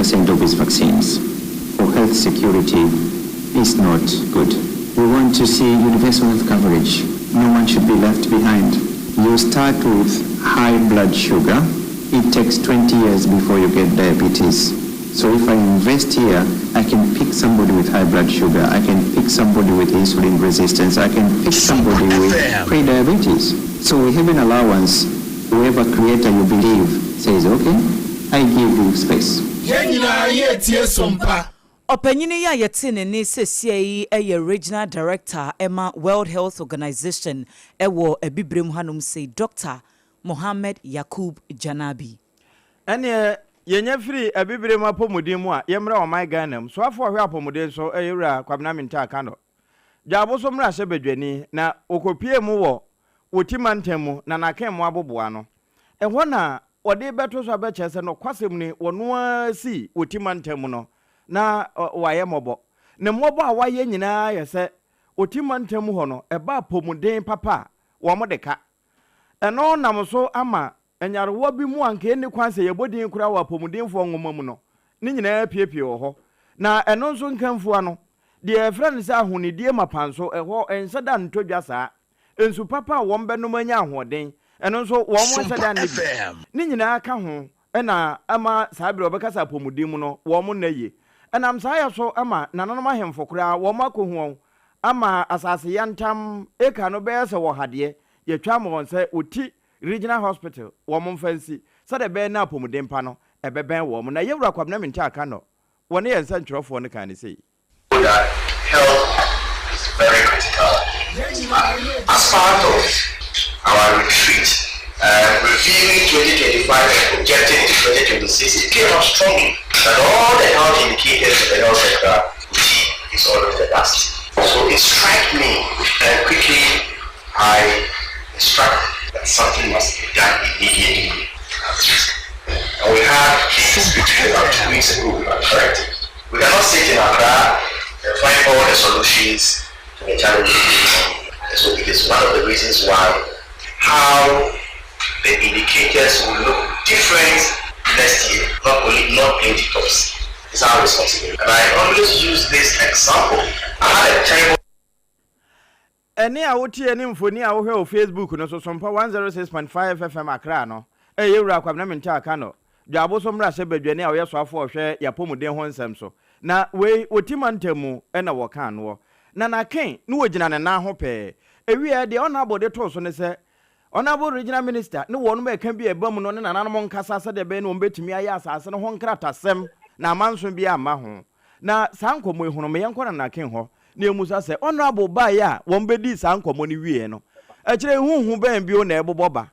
80% of his vaccines for health security is not good. We want to see universal health coverage. No one should be left behind. You start with high blood sugar. It takes 20 years before you get diabetes. So if I invest here, I can pick somebody with high blood sugar. I can pick somebody with insulin resistance. I can pick somebody with pre-diabetes. So we have an allowance. Whoever creator you believe says, "Okay, I give you space." Yɛn nyinaa yɛtie Sompa. Ɔpanyin yi a yɛte ne ne sesia yi yɛ regional director ɛma World Health Organization ɛwɔ Abibirem hanom sei, Dr Mohammed Yakub Janabi. Ɛneɛ yɛnya firi Abibire mu apɔmuden mu a, yɛmmrɛ ɔman Ghana mu soafoɔ ɔhwɛ apɔmuden so, ɛyɛ Wura Kwabena Mintah Akandoh, Dwaabo so mmarahyɛ badwani, na wɔkɔpie mu wɔ Wɔti mantam mu na n'akan mu aboboa no. Ɛhɔ na wɔde bɛto so abɛkyerɛ sɛ nɔkwasɛm ni, wɔno ara si Wɔti mantam mu no na wayɛ mmɔbɔ. Ne mmɔbɔ a wayɛ nyinaa yɛ sɛ Wɔti mantam mu hɔ no, ɛba apɔmuden papa a wɔn de ka ɛno nam so ama nyarewa bi mu a nka ɛnni kwan sɛ yɛbɔ din koraa wɔ apɔmudenfoɔ nwoma mu no ne nyinaa piepie wɔ hɔ. Na ɛno nso nkamfua no deɛ, yɛfrɛ no sɛ ahonidie mapa nso ɛhɔ ɛnhyɛ da ntɔ dwa. Saa nsu papa a wɔn bɛnom anya ahoɔden, ɛno nso wɔn nhyɛ da nne bi. Ne nyinaa ka ho ɛna ama saa berɛ wɔbɛkasa apɔmuden mu no, wɔn nna yie. Ɛnam saa yɛ so ama nananom ahemfo koraa wɔn akɔhu wɔn ama asase yantam eka no bɛyɛ sɛ wɔ hadeɛ yɛtwa ama wɔn sɛ Wɔti Regional Hospital wɔn mfa nsi sɛdeɛ ɛbɛyɛ na apɔmuden pa no ɛbɛbɛn wɔn. Na yɛwura Kwabena Mintah Akandoh wɔne yɛn nsɛntwerɛfoɔ no kan ne sei. That health is very critical. As part of our retreat, reviewing 2025 and projecting into 2026, it came out strongly that all the health indicators in the health sector, Oti is always the last. So it struck me, and quickly I instructed that something must be done immediately. And we had this retreat about 2 weeks ago, if I'm correct. We cannot sit in Accra and find all the solutions to the challenges. And so it is one of the reasons why how the indicators will look different next year, not only not 20 tops. It's our responsibility. And I always use this example. I had a terrible Ɛne a wotie ne mfoni a wohwɛ wɔ Facebook no so, Sompa 106.5 FM Accra no, ɛyɛ Wura Kwabena Mintah Akandoh, Dwaabo so mmarahyɛ badwani a ɔyɛ soafoɔ ɔhwɛ yɛapɔmuden ho nsɛm so. Na wei Wɔti mantam mu ɛna wɔka noɔ na n'aken ne wɔgyina ne nan ho pɛɛ. Ewie deɛ ɔna de too so ne sɛ Honourable Regional Minister ne wɔn ɛka bi a ɛba mu no ne nananom nkasa sɛdeɛ ɛbɛyɛ ne wɔn bɛtumi ayɛ asase no ho nkratasɛm na amanso bi amma ho. Na saa nkɔmmɔ yi ho no, meyɛnkɔ na n'aken hɔ na emu sa sɛ Honourable baeɛ a wɔn bɛdi saa nkɔmmɔ no wie no, akyerɛ huhu bɛn bio na ɛbobɔ ba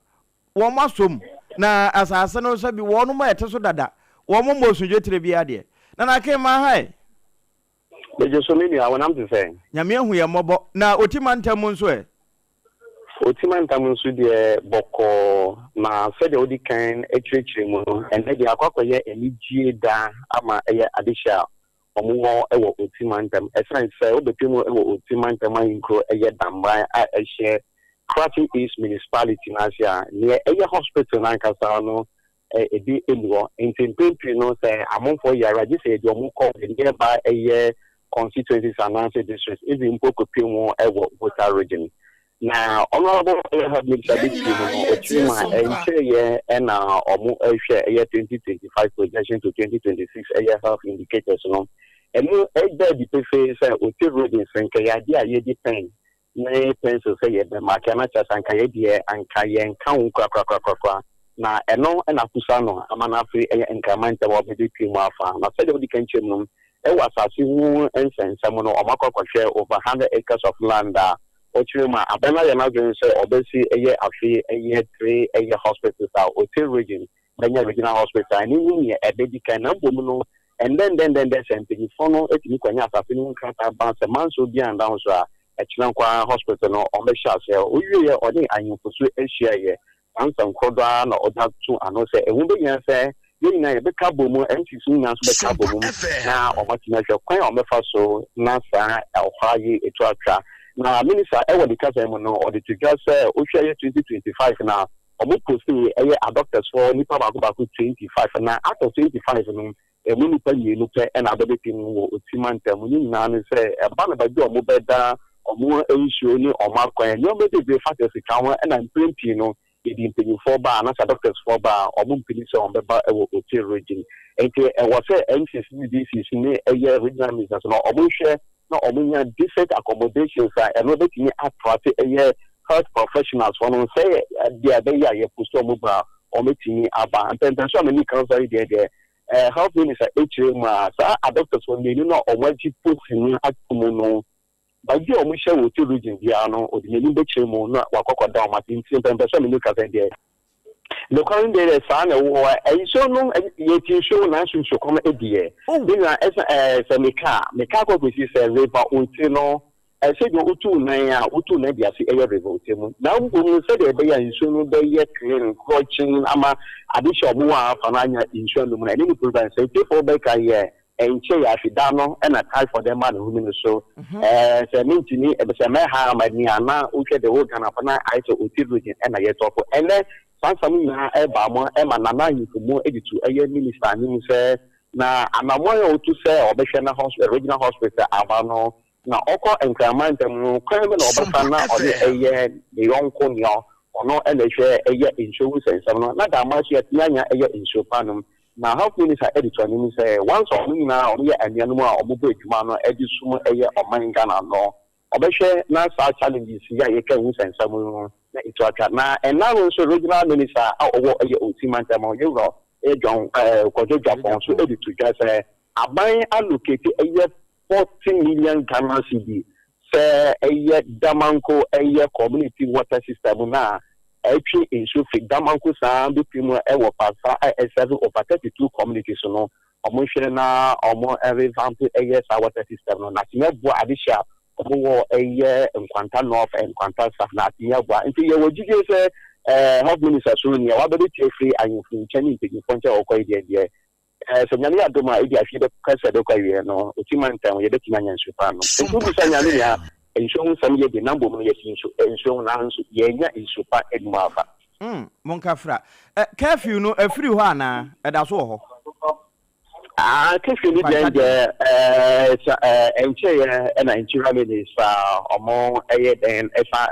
wɔn asom na asase no nso bi wɔn mo a ɛte so dada wɔn mo mmɔ osundwe tire bi adeɛ na n'aken ma ha yi. Megye so, me nua, wɔnam te sɛ. Nyame ahu yɛn mmɔbɔ. Na Oti mantam mu nso ɛ? Oti mantam nso deɛ, bɔkɔɔ. Na sɛdeɛ wodi kan akyerɛkyerɛ mu no, ɛnɛ deɛ akɔ akɔyɛ anigyie da ama ɛyɛ adehyɛ a ɔmo wɔ ɛwɔ Oti mantam, ɛsiane sɛ wobɛpɛ mu ɛwɔ Oti mantam ahenkuro ɛyɛ Damban a ɛhyɛ Krachi East Municipality n'ase a, neɛ ɛyɛ hospital n'ankasa no ebi ɛni hɔ. Nti mpɛn pii no, sɛ amanfoɔ yare a, gye sɛ yɛde ɔmo kɔ the nearby ɛyɛ constituencies anaasɛ districts, ebi mpo kɔpie mu ɛwɔ Volta Region. Na Honourable ɛyɛ health minister bi tiri mu no, ɔkyiri mu a ɛnkyɛn ɛna ɔmo ɛhwɛ ɛyɛ 2025 projection to 2026 ɛyɛ health indicators no. Ɛno ɛda adi pefee sɛ Oti Region sɛ nka yɛ adeɛ a yɛdi pen ne pencil sɛ yɛbɛ mark ana kyerɛ sɛ anka yɛdeɛ anka yɛnka ho korakorakorakora. Na ɛno ɛna akusa no ama no afei ɛyɛ Nkraman ntam a wɔbɛde pie mu afa. Na sɛdeɛ wodi kan kyerɛ mu no, ɛwɔ asase ho nsɛnsɛm no, ɔmo akɔ akɔhwɛ over 100 acres of land a ɔkyerɛ mu a abɛn ayɛ n'adwene sɛ ɔbɛsi ɛyɛ afe ɛyɛ three ɛyɛ hospitals a Oti Region bɛnya regional hospital. Ɛne ne nea ɛbɛdi kan. Na mbom no, ɛndɛndɛndɛndɛ sɛ mpanyinfoɔ no etumi kɔnya asase no ho nkrataa ban sɛ manso bi anda ho so a, ɛkyerɛ nkwa hospital no ɔmbɛhyɛ aseɛ. Owie yɛ ɔne ahemfo so ahyia yɛ saa nsɛm korɔ ara na ɔda to ano sɛ ɛho bɛhia sɛ yɛn nyinaa yɛbɛka bɔ mu, MCC nyinaa nso bɛka bɔ mu na ɔmatumi ahwɛ kwan a ɔmɛfa so na saa ɔhɔ yi etu atwa. Na minister ɛwɔ ne kasa mu no, ɔde to dwa sɛ wohwɛ yɛ 2025 na ɔmo post ɛyɛ adoctors fɔ nipa baako baako 25, na out of 25 no Ɛmu nnipa mmienu pɛ na abɛbɛpem wɔ Oti mantam mu. Ne nyinaa ne sɛ, ɛba no baabi a wɔbɛda, wɔn nsuo ne wɔn akwan, nneɛma bebree fa sika ho na mprɛn pii no, yɛde mpanyinfoɔ ba anaasɛ adɔktasfoɔ ba a, wɔn mpene sɛ wɔbɛba wɔ Oti region. Nti ɛwɔ sɛ MCs ne DCs ne ɛyɛ regional ministers no wɔhwɛ na wɔnya decent accommodations a ɛno bɛtumi attract ɛyɛ health professionals foɔ no sɛ deɛ ɛbɛyɛ a yɛ post wɔn ba a wɔbɛtumi aba. Mpɛmpɛnso a m'ani kan sɔre deɛ deɛ health minister ɛkyerɛ mu a saa adɔktasfoɔ mmienu no a wɔagye post no ato mu no, baabi a wɔhyɛ wɔ Oti region biara no, ɔde n'anim bɛkyerɛ mu na wakɔkɔda wɔn ase. Nti mpɛmpɛnso a m'ani ka sɛ deɛ nokware no deɛ saa na ɛwɔ hɔ. Nsuo no, yɛte nsuo nanso nsuokɔm deɛ ne nyinaa ɛsɛ sɛ meka a meka akɔ kɔsi sɛ River Oti no, sɛdeɛ wotu nan a wotu nan de ase ɛyɛ River Oti mu, na mmom no sɛdeɛ ɛbɛyɛ a nsuo no bɛyɛ clean korɔkyen ama adehyɛ ɔmo wɔ afa no anya nsuo anom no, ɛne ne program sɛ tiefoɔ bɛka yɛ ɛnkyɛ yɛ afi da no ɛna typhoid ɛma ne home no so. Sɛ mentumi sɛ mɛha ama ni a na wohwɛ de wo Ghana fo na ayɛ sɛ Oti region ɛna yɛtɔ fo. Ɛnɛ saa nsɛm nyinaa ɛba mo ɛma Nana ahemfo mu de tu ɛyɛ minister anim sɛ na anammɔn a otu sɛ ɔbɛhwɛ na regional hospital aba no na ɔkɔ Nkraman ntam no, kwan bi na ɔbɛfa na ɔne ɛyɛ ne yɔnko nea ɔno ɛna ɛhwɛ ɛyɛ nsuo ho nsɛnsɛm no na dama so yɛatumi anya ɛyɛ nsuo pa nom. Na health minister ɛde to anim sɛ once ɔmo nyinaa ɔmo yɛ anuanom a ɔmo bɔ adwuma no ɛde sum ɛyɛ ɔman Ghana no, ɔbɛhwɛ na saa challenges yi a yɛtwa ho nsɛnsɛm no na ɛtu atwa. Na ɛna no nso regional minister a ɔwɔ ɛyɛ Oti mantam yɛwura ɛyɛ John Kwadwo Dwapɔn nso ɛde to dwa sɛ aban allocate ɛyɛ 40 million Ghana cedi sɛ ɛyɛ Damanko ɛyɛ community water system na ɛtwe nsuo firi Damanko saa bɛpie mu ɛwɔ Pasa a ɛserve over 32 communities no, ɔmo hwɛ na ɔmo revamp ɛyɛ saa water system no na atumi aboa adehyɛ a ɔmo wɔ ɛyɛ Nkwanta North, Nkwanta South na atumi aboa. Nti yɛwɔ gyidie sɛ health minister so nea wabɛbɛtie firi ahemfo nkyɛn ne mpanyinfoɔ nkyɛn a wɔkɔ yi deɛ sɛ Nyame yɛ adom a ɛdi ahwɛ bɛka sɛ bɛkɔ awie no, Oti mantam yɛbɛtumi anya nsuo paa no. Nti wobisa Nyame nea nsuo ho nsɛm yɛ de na mbom no yɛsi nsu nsuo ho nanso yɛnya nsuo pa anim afa. Monka fra. Curfew no afiri hɔ anaa ɛda so wɔ hɔ? Ah, curfew no deɛ deɛ ɛnkyɛeɛ ɛna interior minister ɔmo ɛyɛ dɛn ɛsa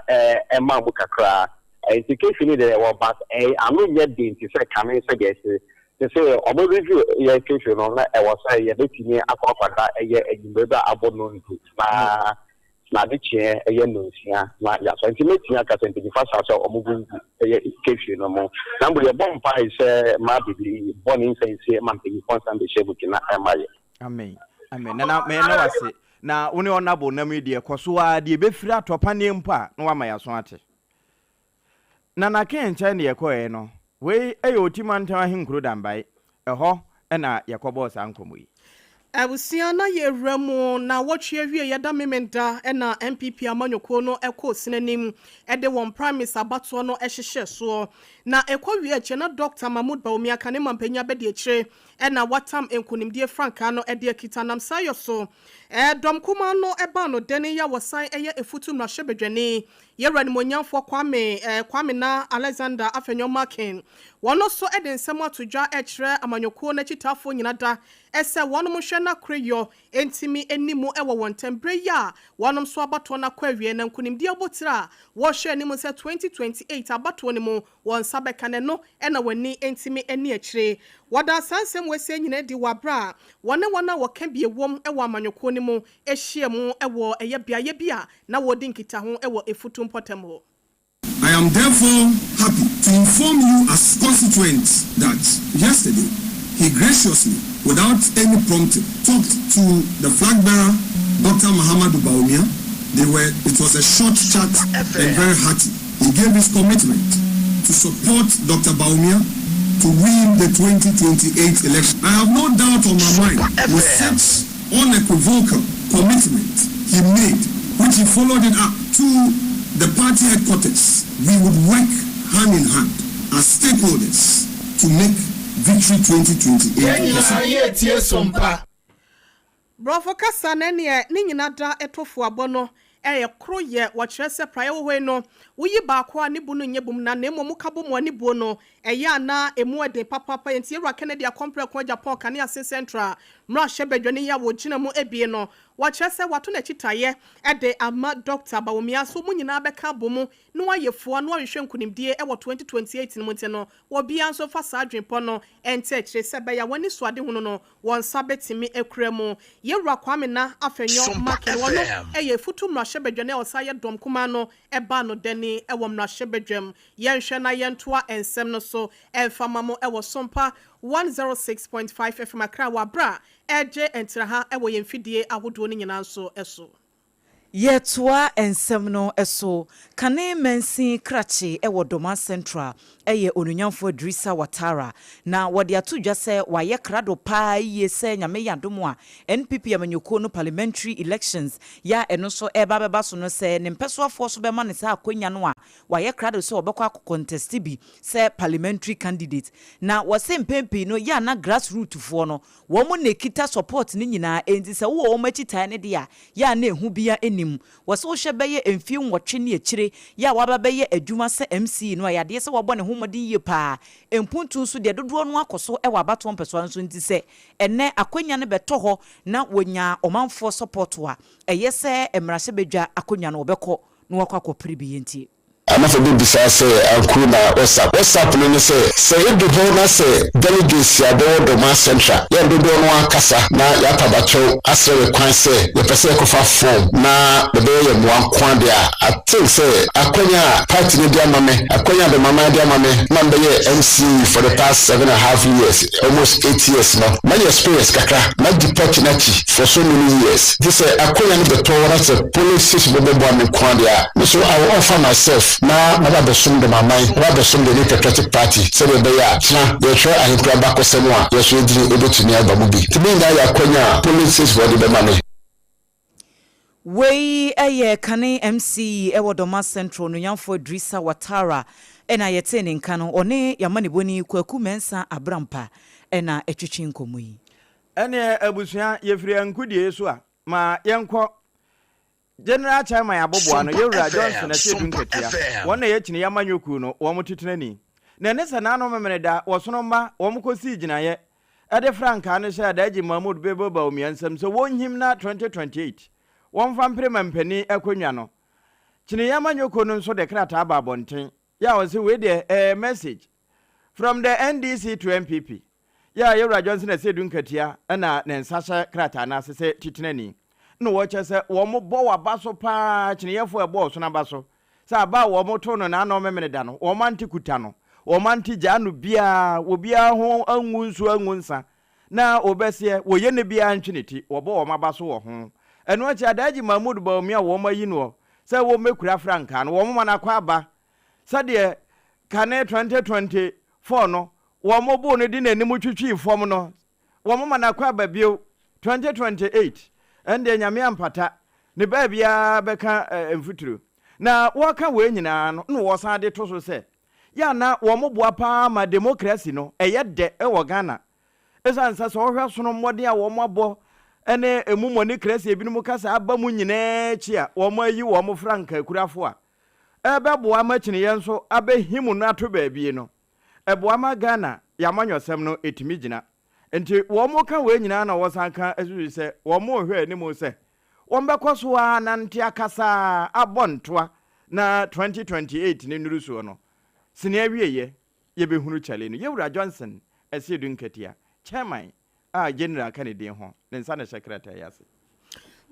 ɛma mu kakra, nti curfew no deɛ ɛwɔ, but ano nyɛ den te sɛ kane sɛdeɛ ɛte te sɛ ɔmo review yɛ curfew no na ɛwɔ sɛ yɛbɛtumi akɔ akɔda ɛyɛ anwummerɛ bɛ abɔ 5 na ade kyeɛ ɛyɛ 6 na yɛasɔ. Nti mɛtumi aka sɛ mpanyinfoɔ asa sɛ ɔmo gugu ɛyɛ curfew no mu, na mbɔ yɛbɔ mpae sɛ ma bibi bɔne nsɛnsie ma mpanyinfoɔ nsan bɛhyɛ mu kena ɛma yɛ. Amen, amen. Nana, mɛyɛ wase na wo ne ɔnabo nam yi deɛ, kɔ so a deɛ ɛbɛfiri atɔ paneɛ mpo a na wama yɛaso ate. Nana Ken nkyɛn ne yɛkɔɛ no, wei ɛyɛ Oti mantam ahenkuro Dambae, ɛhɔ ɛna yɛkɔbɔɔ saa nkɔmmɔ yi. Abusua, na yɛwura mu na wɔtwe awie yɛda Memenda ɛna NPP amanyɔkuo no ɛkɔɔ sinanim ɛde wɔn primaries abatoɔ no ɛhyehyɛ soɔ na ɛkɔ wie akyire na Dr Mahmood Bawumia ka ne mampanyin abɛdi akyire ɛna watam nkonimdie frankaa no ɛde akita nam saa yɔ so. Ɛdɔm kumaa no ɛbaa no dɛne yɛ a wɔsan ɛyɛ Efutu mmarahyɛbadwani yɛwura nimonyamfoɔ Kwame na Alexander Afenyo Markin wɔn nso ɛde nsɛm ato dwa ɛkyerɛ amanyɔkuo n'akyitaafoɔ nyina da ɛsɛ wɔn hwɛ na koreyɔ ntumi anim ɛwɔ wɔn ntam bere yi a wɔn nso abatoɔ no akɔ awie na nkonimdie abotire a wɔhwɛ anim sɛ 2028 abatoɔ no mu wɔn nsa bɛka no no ɛna wɔn ani ntumi ani akyire. Wɔda saa nsɛm wɔasie nyinaa di wɔ abere a wɔne wɔn a wɔka bie wɔm ɛwɔ amanyɔkuo no mu ahyia mu ɛwɔ ɛyɛ beaeɛ bi a na wɔredi nkitaho ɛwɔ Efutu mpɔtam hɔ. I am therefore happy to inform you as constituents that yesterday he graciously, without any prompting, talked to the flag bearer, Dr. Mahamudu Bawumia. It was a short chat and very hearty. He gave his commitment to support Dr. Bawumia to win the 2028 election. I have no doubt on my mind with such unequivocal commitment he made, which he followed it up to the party headquarters, we would work hand in hand as stakeholders to make victory 2028 possible. Borɔfo kasa na neɛ ne nyina da ɛtɔfo abɔ no. Ɛyɛ koro yɛ, wɔkyerɛ sɛ praeɛ wɔ hɔ yi no, woyi baako a ne bu no nyɛ bum na na mmom woka bɔ mu a ne buo no ɛyɛ a na ɛmu ɛden papaapa. Enti Yɛwura Kennedy Akɔmprɛko Agyapong Kane Asin Central mmarahyɛbadwani yi a wɔgyina mu abien no, wɔkyerɛ sɛ wato n'akyitaeɛ de ama Dɔkta Bawumia so wɔn nyinaa bɛka abɔ mu na wɔayɛ fua na wɔahwehwɛ nkunimdie wɔ 2028 no mu nti no, obiara nso mfa saa adwenpɔ no nte akyire sɛ ɛbɛyɛ a wɔn anisoadehunu no wɔn nsa bɛtumi akura mu. Yɛwura Kwame Nah Afenyo Sompa Markin, ɔno FM. yɛ Efutu mmarahyɛbadwani a ɔsan yɛ dɔm kumaa no ba no dani wɔ mmarahyɛbadwam. Yɛnhwɛ na yɛntoa nsɛm no so mfa ma mo wɔ Sompa 106.5 FM Accra wɔ aberɛ a ɛregye ntraha wɔ yɛn mfidie ahodoɔ no nyinaa nso so. Yɛtoa nsɛm no so. Kane mansin krakye wɔ Dormaa Central yɛ Onuonyamfoɔ Idrissa Watara, na wɔde ato dwa sɛ wayɛ krado paa yie sɛ Nyame yɛ adom a NPP amanyɔkuo no parliamentary elections yɛ a ɛno nso ɛreba abɛba so no sɛ ne mpɛsoafoɔ nso bɛma no saa akwanya no a wayɛ krado sɛ ɔbɛkɔ akɔ contest bi sɛ parliamentary candidate. Na wɔse mpɛn pii no yɛ a na grass root foɔ no Wɔn na ɛkita support no nyinaa enti sɛ wowɔ wɔn akyi tae no deɛ a, yɛ a na ɛhu biara nni mu. Wɔ sɛ wohwɛ bɛyɛ mfie nwɔtwe ne akyire yɛ a waba bɛyɛ adwuma sɛ MC no a, ɛyɛ adeɛ sɛ wabɔ ne ho mmɔden yie pa ara. Mpuntuo nso deɛ dodoɔ no ara kɔ so wɔ abatoɔ mpɛsoa no so nti sɛ ɛnnɛ akwanya no bɛtɔ hɔ na wɔnya ɔmanfoɔ support a, ɛyɛ sɛ mmarahyɛbadwa akonnwa no wɔbɛkɔ na wɔakɔ akɔpere bi. Yɛntie. Amafo bi bisaa sɛ, Anku na WhatsApp? WhatsApp no ne sɛ, sɛ edu hɔ na sɛ delegates a bɛwɔ Dormaa Central, yɛn dodoɔ no ara kasa na yɛapa abakyɛw asrɛ yɛ kwan sɛ yɛpɛ sɛ yɛkɔfa form na bɛbɛyɛ yɛn mmoa nko ara deɛ a, I think sɛ akwanya a party no de ama me, akwanya a Dormaa de ama me ma mebɛyɛɛ MC for the past 7½ years, almost 8 years no, manya experience kakra, madi party no akyi for so many years, nti sɛ akwanya no bɛtɔ hɔ na sɛ polling station bɛbɛboa me nko ara deɛ a, Me nso I will offer myself na maba abɛsom Dɔmaman, maba abɛsom the New Patriotic Party sɛdeɛ ɛbɛyɛ a kyena yɛtwerɛ ahenkuro abakɔsɛm a yɛn nso yɛn din bɛtumi aba mu bi. Nti ne nyinaa yɛ akwanya a polling station foɔ de bɛma me. Wei yɛ kane MC wɔ Dormaa Central, Onuonyamfoɔ Idrissa Watara na yɛtee ne nka no, ɔne y'amanebɔni Kwaku Mensah Abrampa na ɛtwetwe nkɔmmɔ yi. Ɛneɛ abusua yɛfiri ankodie so a ma yɛnkɔ General Chairman aboboa no, Sompa Yɛwura FM, Johnson Asiedu Sompa Nketia, FM. wɔn na ɛyɛ Kyini Amanyɔ Kuo no wɔn titenani. Na ɛne sɛ n'ano Memeneda wɔsono mma wɔn kɔsii gyinaeɛ de frankaa no hyɛɛ Adaagyi Mahmood Bebo Bawumia nsam sɛ wɔnhim na 2028 wɔmfa mpere mampanin akonnwa no. Kyini Amanyɔ Kuo no nso de krataa baa abɔnten yɛ a wɔse wei deɛ ɛyɛ message from the NDC to NPP. Yɛ a Yɛwura Johnson Asiedu Nkatia na ne nsa hyɛ krataa no ase sɛ titenani na wɔkyɛ sɛ wɔbɔ w'aba so pa ara, kyeneyɛfoɔ a ɛbɔ ɔsono aba so, sɛ aba a wɔtoo no n'ano Memeneda no, wɔante kuta no, wɔante gyaa no biara, obiara ho angu nsuo angu nsa, na wɔbɛseɛ, wɔyɛ ne biara ntwe ne ti, wɔbɔ wɔn aba so wɔ ho. Ɛno akyi, Alhaji Mahmood Bawumia a wɔayi noɔ sɛ wɔmmɛkura frankaa no, wɔma no akwaaba sɛdeɛ kane 2024 no wɔboo no de n'anim twitwii fam no, wɔma no akwaaba bio 2028 ɛndeɛ Nyame ampata, ne baabiara bɛka mfuturo. Na wɔka wei nyinaa no na wɔsan de to so sɛ, yɛ a na wɔboa pa ara ma demokrasi no ɛyɛ dɛ wɔ Ghana. Ɛsiane sɛ sɛ wohwɛ sono mmɔden a wɔabɔ ne ɛmu mɔnekrasi a ebinom ka sɛ aba mu nyinaa akyi a wɔayi wɔn frankaa-kurafo a ɛbɛboa ma kyiniiɛ nso abɛhim no ato baabi no, ɛboa ma Ghana yɛn amanyɔsɛm no ɛtumi gyina. Nti wɔka wei nyinaa na wɔsan ka susu sɛ wɔrehwɛ anim sɛ wɔbɛkɔ so ara anante akasa abɔ ntoa na 2028 no nnuru soɔ no, sini awieɛ yɛbɛhunu kyale no. Yɛwura Johnson Asiedu Nketia, Chairman a General ka ne din ho, ne nsa na ɛhyɛ krataa yi ase.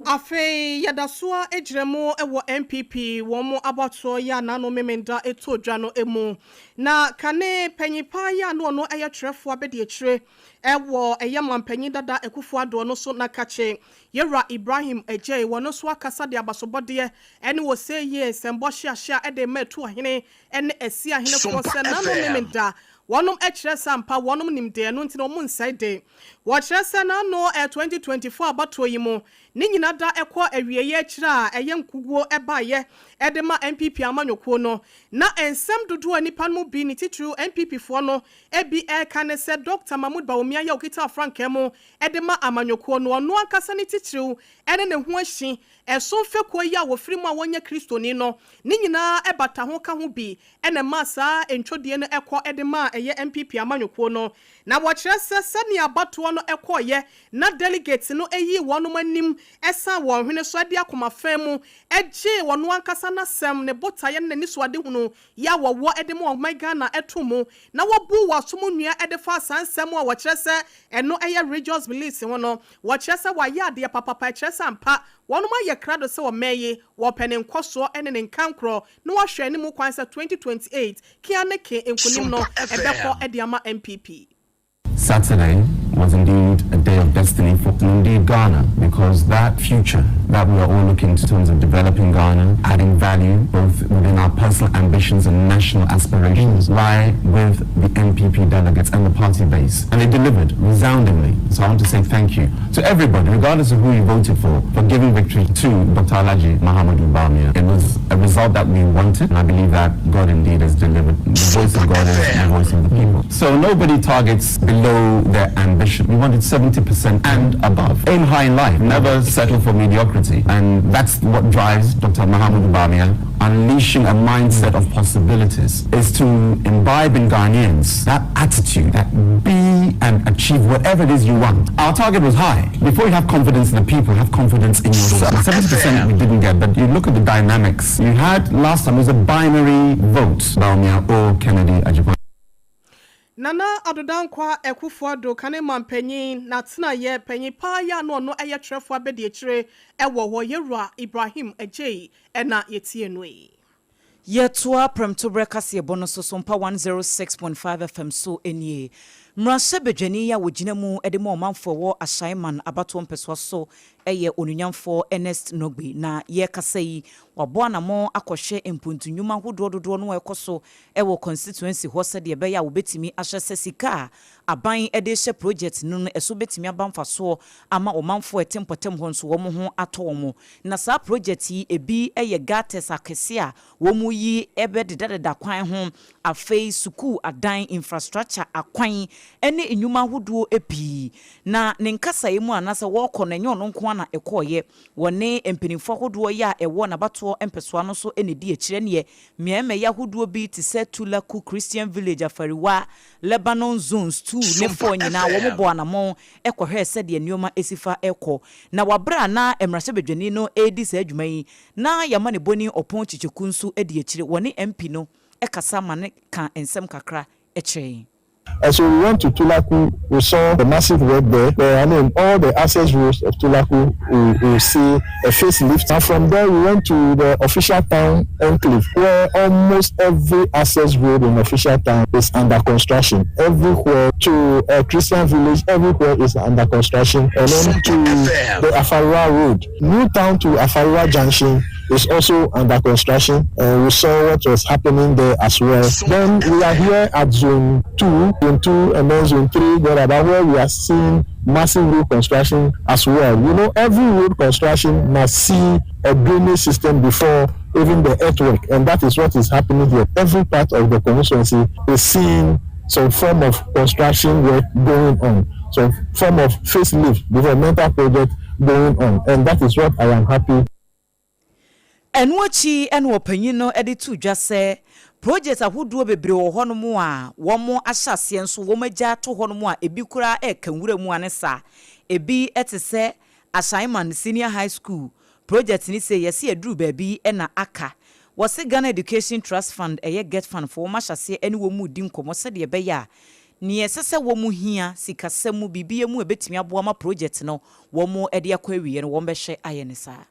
Afei yɛda so ara gyina mu wɔ NPP wɔn abatoɔ yi a n'ano Memenda too dwa no mu. Na kane panyin paa yi a na ɔno yɛ twerɛfoɔ abadiakyire wɔ ɛyɛ manpanyin dada Akufo Addo no so nakakye Yɛwura Ibrahim Adjei wɔno nso akasa de abasobɔdeɛ ne oseyie nsɛmbɔ hyeahyea de rema Atuahene ne Asiahenefoɔ Sompa sɛ n'ano FM. Memenda wɔnom kyerɛ sɛ ampa wɔnom nim deɛ ɛno nti no wɔn nsɛe de. Wɔkyerɛ sɛ n'ano 2024 abatoɔ yi mu. Ne nyina da ɛkɔ awieeɛ akyire a ɛyɛ nkuguo ɛbaeɛ ɛde ma NPP amanyɔkuo no. Na nsɛm dodoɔ a nnipa no mu bi, ne titiriw NPP foɔ no bi ɛreka ne sɛ Dɔkta Mahmood Bawumia yɛ ɔkita frankaa mu de ma amanyɔkuo no, ɔno ankasa ne titiriw ne ne ho ahyi ɛso mfekuo yi a wɔfiri mu a wɔnyɛ Kristoni no, ne nyinaa bata ho ka ho bi na ɛmaa saa ntwodie no kɔ de maa ɛyɛ NPP amanyɔkuo no. Na wɔkyerɛ sɛ sɛnea abatoɔ no kɔeɛ na delegates no yii wɔnom anim san wɔn hwene so de akoma fã mu gyee ɔno ankasa n'asɛm, ne botaeɛ ne n'anisoadehunu yi a wɔwɔ de ma ɔman Ghana to mu na wɔbuu wɔn asom nnua de faa saa nsɛm a wɔkyerɛ sɛ ɛno yɛ religious beliefs ho no. Wɔkyerɛ sɛ wɔayɛ adeɛ papapa, ɛkyerɛ sɛ ampa wɔnom ayɛ krado sɛ ɔman yi wɔpɛ ne nkɔsoɔ ne ne nkankorɔ na wɔahwɛ anim kwan sɛ 2028 kea ne ke nkonim no ɛbɛkɔ de ama NPP. Saturday was indeed a day of destiny for indeed Ghana, because that future that we are all looking to in terms of developing Ghana, adding value both within our personal ambitions and national aspirations, lie with the NPP delegates and the party base. And they delivered resoundingly. So I want to say thank you to everybody, regardless of who you voted for, for giving victory to Dr. Alhaji Mahamudu Bawumia. It was a result that we wanted, and I believe that God indeed has delivered. The voice of God is the voice of the people. So nobody targets below their ambition. We wanted 70% and above. Aim high in life. Never settle for mediocrity. And that's what drives Dr. Mahamudu Bawumia, unleashing a mindset of possibilities, is to imbibe in Ghanaians that attitude that be and achieve whatever it is you want. Our target was high. Before you have confidence in the people, have confidence in yourself. 70% we didn't get, but you look at the dynamics. You had last time was a binary vote, Bawumia or Kennedy Agyapong. Nana Addo Dankwa Akufo-Addo kane mampanyin n'atenaeɛ panyin paa yi a na ɔno yɛ twerɛfoɔ abadiakyire wɔ hɔ, Yɛwura Ibrahim Adjei na yɛtie no yi. Yɛtoa prɛmtoberɛ kaseɛbɔ no so Sompa 106.5 FM so nie. Mmarahyɛbadwani yi a wɔgyina mu de ma ɔmanfoɔ wɔ Ashaiman abatoɔ mpɛsoa so yɛ Onunyamfoɔ Ernest Norgbey na yɛrekasa yi wabɔ anammɔn akɔhwɛ mpuntu nnwuma ahodoɔ dodoɔ no a ɛkɔ so wɔ constituency hɔ sɛdeɛ ɛbɛyɛ a wɔbɛtumi ahyɛ sɛ sika a aban de rehyɛ project no no ɛso bɛtumi aba mfasoɔ ama ɔmanfoɔ a ɛte mpɔtam hɔ nso wɔn ho atɔ wɔn. Na saa project yi ebi yɛ gutters akɛseɛ a wɔyi bɛdedadeda kwan ho, afei sukuu adan, infrastructure akwan ne nnwuma ahodoɔ pii. Na ne nkasaeɛ mu anaasɛ wɔrekɔ no ɛnyɛ ɔno nko ara na ɛkɔeɛ, wɔne mpanimfoɔ ahodoɔ yi a ɛwɔ n'abatoɔ mpɛsoa no so na ɛdi akyire neɛ mmeaemmeaeɛ ahodoɔ bi te sɛ Tulaku Christian Village, Afariwa, Lebanon Zones 2 ne 4 nyinaa wɔn bɔɔ anamɔn kɔhwɛɛ sɛdeɛ nneɛma si fa rekɔ. Na wɔ berɛ a na mmarahyɛbadwani no redi saa dwuma yi, na Yamanebɔni Ɔpɔn Kyekyeku nso di akyire, wɔne MP no kasa ma no ka nsɛm kakra kyerɛ yɛn. And so we went to Tulaku, we saw the massive work there. there I mean, all the access roads of Tulaku, we, we see a facelift. And from there, we went to the official town enclave, where almost every access road in official town is under construction. Everywhere to a Christian village, everywhere is under construction. And then to the Afariwa Road, New Town to Afariwa Junction is also under construction. And we saw what was happening there as well. Then we are here at Zone 2, Zone 2, and then Zone 3, there about where we are seeing massive road construction as well. You know, every road construction must see a drainage system before even the earthwork, and that is what is happening here. Every part of the constituency is seeing some form of construction work going on, some form of facelift, developmental project going on, and that is what I am happy. Ɛno akyi na ɔpanyin no de too dwa sɛ project ahodoɔ bebree wɔ hɔnom a wɔahyɛ aseɛ nso wɔagya ato hɔnom a ebi koraa reka nwura mu ane saa. Ebi te sɛ Ashaiman Senior High School project no sei yɛse aduru baabi na aka. Wɔse Ghana Education Trust Fund ɛyɛ GETFund foɔ wɔahyɛ aseɛ ne wɔn redi nkɔmmɔ sɛdeɛ ɛbɛyɛ a nea ɛsɛ sɛ wɔn hia sikasɛm mu biribiara mu a ɛbɛtumi aboa ma project no wɔde akɔ awieɛ no wɔbɛhwɛ ayɛ no saa.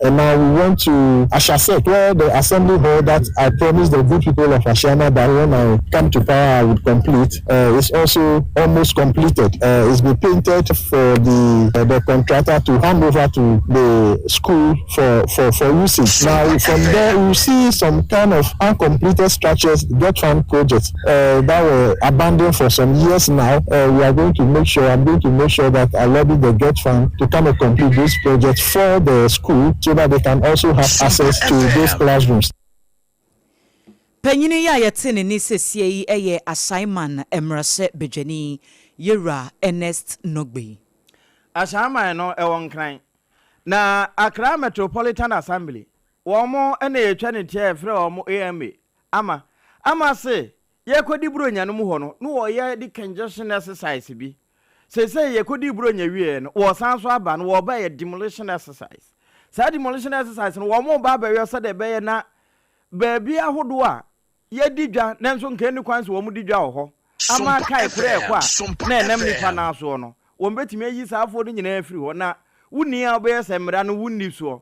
And now we went to Ashasek, where the assembly hall that I promised the good people of Ashaiman that when I come to power I would complete is also almost completed. It's been painted for the, the contractor to hand over to the school for, for, for usage. Now, from there, we see some kind of uncompleted structures, GETFund projects that were abandoned for some years now. We are going to make sure, I'm going to make sure that I lobby the GETFund to come and complete those projects for the school so that they can also have access to those classrooms. Panyin yi a yɛte ne nne sesie yi yɛ Ashaiman mmarahyɛ badwani, Yewura Ernest Norgbey. Ashaiman no ɛwɔ Nkran, na Accra Metropolitan Assembly wɔn na yɛtwa ne tia yɛfrɛ wɔn AMA, ama ama se yɛkɔdi Buronya no mu hɔ no na wɔyɛ decongestion exercise bi. Seesei yɛkɔdii Buronya wieɛ no wɔsan so aba no wɔreba yɛ demolition exercise. Saa demolition exercise no wɔn reba abɛyɔ sɛdeɛ ɛbɛyɛ na baabi ahodoɔ a yɛdi dwa nanso nka ɛnni kwan sɛ wɔn di dwa wɔ hɔ ama akae korɛ ɛkɔ a na ɛnam nnipa nan soɔ no, wɔn bɛtumi ayi saa afoɔ no nyinaa afiri hɔ na wonni a wobɛyɛ sɛ mmara no wonni soɔ.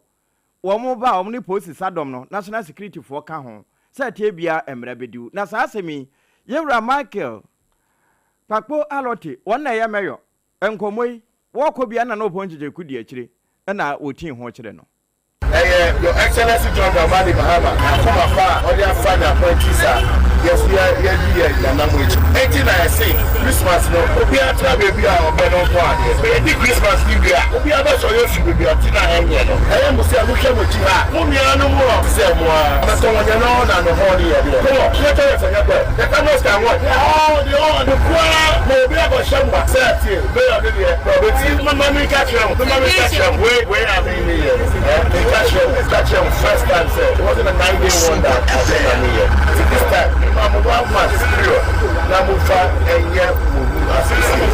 Wɔn ba a wɔn ne polisi sadɔm no, national security foɔ ka ho sɛ ɛteɛ biara mmara bɛdi wo. Na saa asɛm yi, Yɛwura Michael Kpakpo Allotey, wɔn na ɛyɛ mɛyɔ nkɔmmɔ yi, wɔkɔ biara na na Ɔpɔn Kyekyeku di akyire na wɔtii ho kyerɛ no. Ɛyɛ Your Excellency John Dramani Mahama n'akoma pa a ɔde afa ne appointees a yɛ nso yɛ yɛdi yɛn nananom akyi. Enti na yɛse Christmas no obiara tena baabi a ɔpɛ no ntɔn adeɛ. Sɛ yɛdi Christmas no wie a obiara bɛsɔre afi baabi a ɔte no a ɛnyɛ no. Ɛyɛ mo sɛ mohwɛ mo akyi ha a mo nuanom wɔ te sɛ mo ara. Bɛtɔn wɔn nyɛ no na no hɔn yɛ deɛ. Come on, yɛtɔ yɛ sɛ nyɛ kɔ. The cameras can watch. They are all they all no koraa ma obi akɔhyɛ mo sɛ tie mayor no deɛ na ɔbɛtie. Mama menka kyerɛ mo, mama menka kyerɛ mo wei wei a me meyɛ no eh menka kyerɛ mo, menka kyerɛ mo first time sɛ it wasn't a 9 day wonder adeɛ na meyɛ nti this time mema mo one month period na momfa nyɛ mo mu asiesie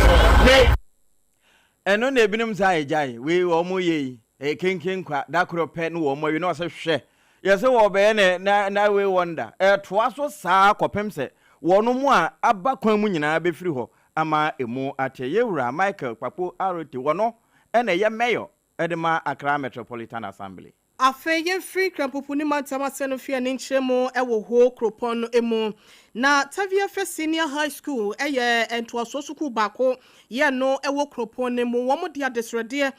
me. Ɛno na ebinom saa agyae wei wɔn yɛ yi ɛyɛ kenken kwa da koro pɛ ne wɔn awie na ɔsɛ hwɛ yɛsɛ wɔbɛyɛ ne na na wei wɔn da ɛtoa so saa kɔpem sɛ wɔn mu a aba kwan mu nyinaa bɛfiri hɔ ama emu ateɛ. Yɛn Wura Michael Kpakpo Arotey wɔno na ɛyɛ Mayor de ma Accra Metropolitan Assembly. Afei yɛmfiri Krampupu ne mantam ase no mfe ani nkyerɛ mu wɔ Ho kuropɔn no mu. Na Taviafe Senior High School yɛ ntoasoɔ sukuu baako yɛ no wɔ kuropɔn no mu. Wɔde adesrɛdeɛ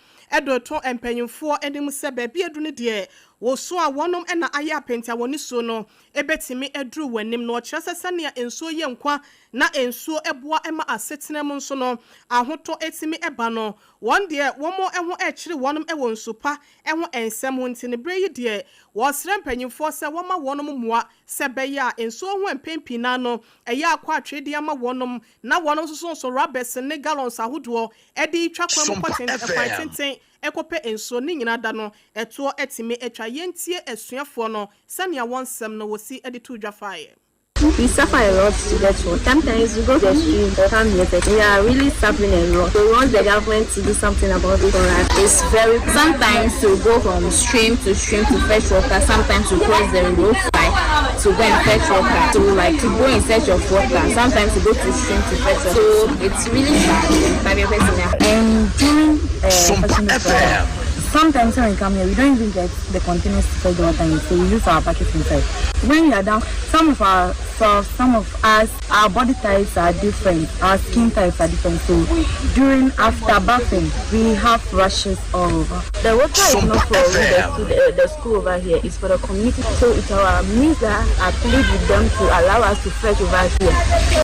de reto mpanyimfoɔ anim sɛ baabi aduru no deɛ wɔsu a wɔnom na ayɛ apɛnti a wɔn nisuo no bɛtumi aduru wɔn anim. Na ɔkyerɛ sɛ sɛnea nsuo yɛ nkwa na nsuo boa ma asetena mu nso no ahotɔ tumi ba no, wɔn deɛ wɔn ho rekyere wɔn wɔ nsu pa ho nsɛm ho nti no berɛ yi deɛ wɔresrɛ mpanyimfoɔ sɛ wɔmma wɔnom mmoa sɛ ɛbɛyɛ a nsuo ho mpɛn pii no ara no ɛyɛ akɔ atwedeɛ ama wɔnom na wɔnom nso so rubbers ne gallons ahodoɔ de retwa kwan mu kɔ tenten kwan tenten kɔpɛ nsuo ne nyinaa da no ɛtoɔ atumi atwa. Yɛntie asuafoɔ no sɛnea wɔn nsɛm no wɔsi de too dwa faeɛ. We suffer a lot to get water. Sometimes we go to the stream or come here, but we are really suffering a lot. We want the government to do something about it for us. It's very sometimes to go from stream to stream to fetch water. Sometimes to cross the roadside to go and fetch water. To like to go in search of water. Sometimes to go to stream to fetch water. So it's really bad. By And during FM. Sometimes when we come here, we don't even get the containers to fetch the water in, so we use our buckets inside. When we are down, some of our so some of us, our body types are different, our skin types are different. So during after bathing, we have rashes all over. The water is not for the, the, the school over here, it's for the community. So it's our means that I plead with them to allow us to fetch over here.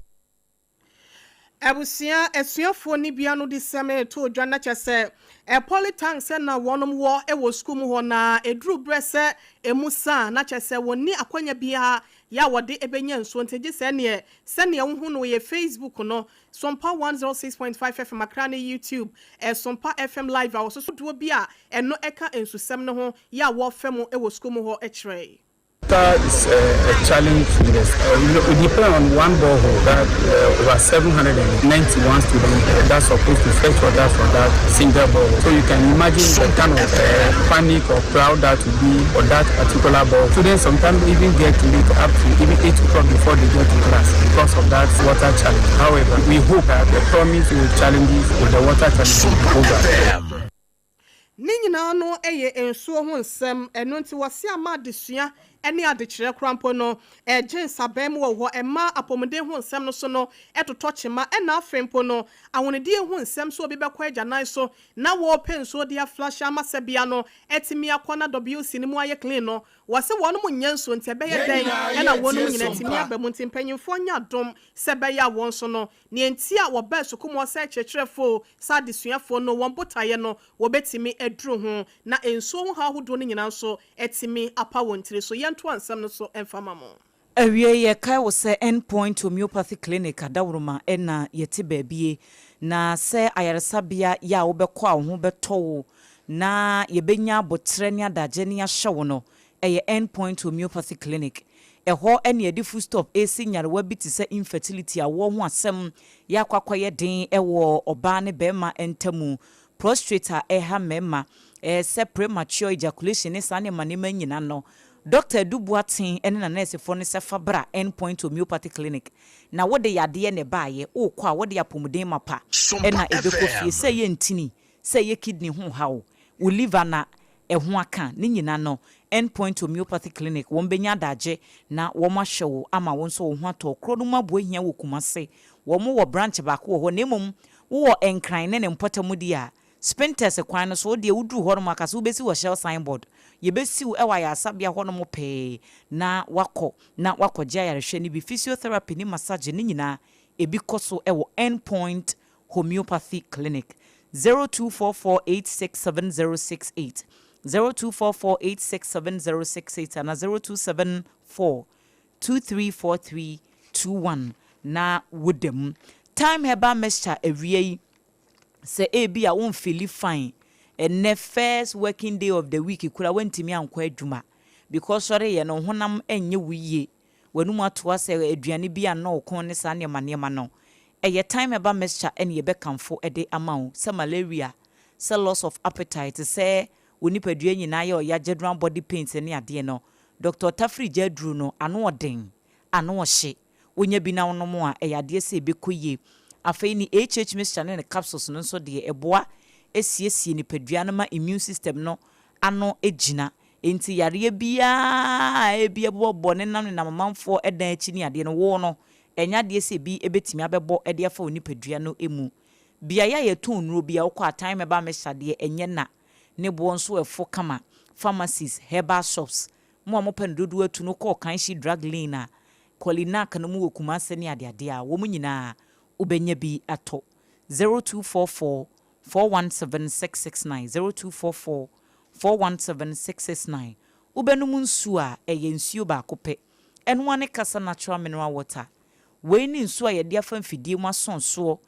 Abusua asuafoɔ no bia no de sɛm reto dwa na kyɛ sɛ ɛ poly tank sɛ na wɔnom wɔ wɔ sukuu mu hɔ na ɛduru berɛ sɛ ɛmu sa na kyɛ sɛ wɔnni akwanya biara yɛ a wɔde ɛbɛnya nsuo nti gye sɛ neɛ sɛnea wohu no yɛ Facebook no Sompa 106.5 FM Accra ne YouTube Sompa FM live a wɔsoso doɔ bi a ɛno ɛka nsusɛm no ho yɛ a wɔfɛ mu wɔ sukuu mu hɔ kyerɛ. Water is a challenge to this. We depend on one borehole that over 791 students that's supposed to fetch water from that single borehole. So you can imagine the kind of panic or crowd that will be for that particular borehole. Students sometimes even get late up to even 8 o'clock before they get to class because of that water challenge. However, we hope that the promise with challenges with the water challenge will be over. Ne nyinaa no yɛ nsuo ho nsɛm, ɛno nti wɔse ama adesua ne adekyerɛ koraa mpo no ɛregye nsabɛn mu wɔ hɔ, ɛma apɔmuden ho nsɛm no so no totɔ kyema, ɛna afei mpo no ahonidie ho nsɛm sɛ obi bɛkɔ agyanan so na wɔrepɛ nsuo de aflashe ama sɛbea no atumi akɔ na WC no mu ayɛ clean no, wɔse wɔnom nnya nsuo nti ɛbɛyɛ dɛn na wɔnom nyinaa atumi aba mu nti mpanyinfoɔ nyɛ adom sɛ ɛbɛyɛ a wɔn nso no nea nti a wɔbaa sukuu mu hɔ sɛ akyerɛkyerɛfoɔ o sɛ adesuafoɔ no wɔn botaeɛ no wɔbɛtumi aduru ho, na nsuo ho haw ahodoɔ no nyinaa nso atumi apa wɔn tiri so. Yɛntoa nsɛm no so mfa ma mo. Awiei, yɛkae wo sɛ End Point Homeopathy Clinic adaworoma na yɛte baabie, na sɛ ayaresabea yɛ a wobɛkɔ a wo ho bɛtɔ wo na yɛbɛnya aboterɛ ne adagye ne ahyɛ wo no, ɛyɛ End Point Homeopathy Clinic. Ɛhɔ na yɛde foodstuff resi nyarewa bi te sɛ infertility, awoɔ ho asɛm, yɛ akɔ akɔyɛ den wɔ ɔbaa ne barima ntamu, prostrate a ɛha mmarima, sɛ premature ejaculation ne saa nneɛma nneɛma nyina no, Dɔkta Adu Boateng ne n'anɛɛsefoɔ no sɛ fa bra End Point Homeopathy Clinic na wode yadeɛ na ɛbaeɛ, worekɔ a wode apɔmuden mapa na ɛbɛkɔ fie, sɛ ɛyɛ ntini, sɛ ɛyɛ kidney ho haw, wo liver na ɛho aka, ne nyina no End Point Homeopathy Clinic wɔn bɛnya adagye na wɔn ahwɛ wo ama wo nso wo ho atɔ wo. Korɔ no mu aboa hia wɔ Kumase, wɔn wɔ branch baako wɔ hɔ na mmom Wowɔ Nkran ne ne mpɔtam deɛ a, Spintex kwan no so, wo deɛ woduru hɔnom a, ka sɛ wobɛsi wɔ Shell signboard. Yɛbɛsi wo wɔ ayaresabea hɔnom pɛɛ na woakɔ na woakɔgye ayarehwɛ no bi. Physiotherapy ne massage ne nyinaa, ebi kɔ so wɔ End Point Homeopathy Clinic. 0244867068, 0244867068 anaa 0274 234321 na woda mu. Thyme herbal mixture awia yi sɛ ebia wo nfeeli fine ɛnnɛ first working day of the week koraa woantumi ankɔ adwuma because sɔreyɛ no wo honam nyɛ wo yie, w'anum atoa sɛ aduane bi annɔ wo kɔn ne saa nneɛma nneɛma no, ɛyɛ thyme herbal mixture ɛne yɛbɛkamfo de ama wo sɛ malaria, sɛ loss of appetite, sɛ wo nipadua nyinaa yɛ ɔya general body pains ne adeɛ no, Doctor Tafiri gya aduru no, ano ɔden, ano ɔhye. Wonya bi na wonom a, ɛyɛ adeɛ sɛ ɛbɛkɔ yie. Afei ne HH mixture ne ne capsules no nso deɛ, ɛboa siesie nipadua no ma immune system no ano gyina. Enti yareɛ biara a ɛbi ɛbobɔbobɔ nenam nenam amanfoɔ dan akyi ne adeɛ no, wo no, ɛnyɛ adeɛ sɛ ɛbi bɛtumi abɛbɔ de afa wo nipadua no mu. Beaeɛ a yɛtɔn nnuro biara, wokɔ a, thyme herbal mixture deɛ, ɛnyɛ na. Ne boɔ nso ɛfo kama. Pharmacies, herbal shops, mo a mopɛ no dodoɔ atu no kɔ Kanshi Drug Lane a Kolinak no mu wɔ Kumase ne adeade a, wɔn nyinaa wobɛnya bi atɔ. 0244 417 669, 0244 417 669. Wobɛnom nsuo a, ɛyɛ nsuo baako pɛ. Ɛno ara ne Kasa Natural Mineral Water. Wei ne nsuo a yɛde afa mfidie mu asɔn soɔ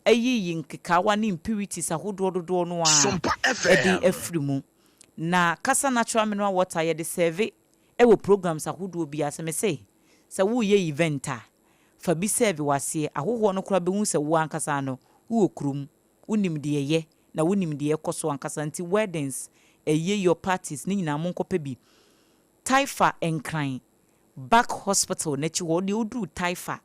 ayiyi nkekaawa ne impurities ahodoɔ dodoɔ no ara de afiri mu. Na Kasa Natural Mineral Water yɛde sɛɛve wɔ programs ahodoɔ bi ase. Mese sɛ woreyɛ event a, fa bi sɛɛve w'aseɛ. Ahohoɔ no koraa bɛhu sɛ wo ankasa no wowɔ kurom, wonim deɛ ɛyɛ na wonim deɛ ɛkɔ so ankasa nti weddings, ayieyiɔ parties ne nyinaa monkɔpɛ bi. Taifa Nkran Back hospital no akyi hɔ, wo deɛ woduru Taifa,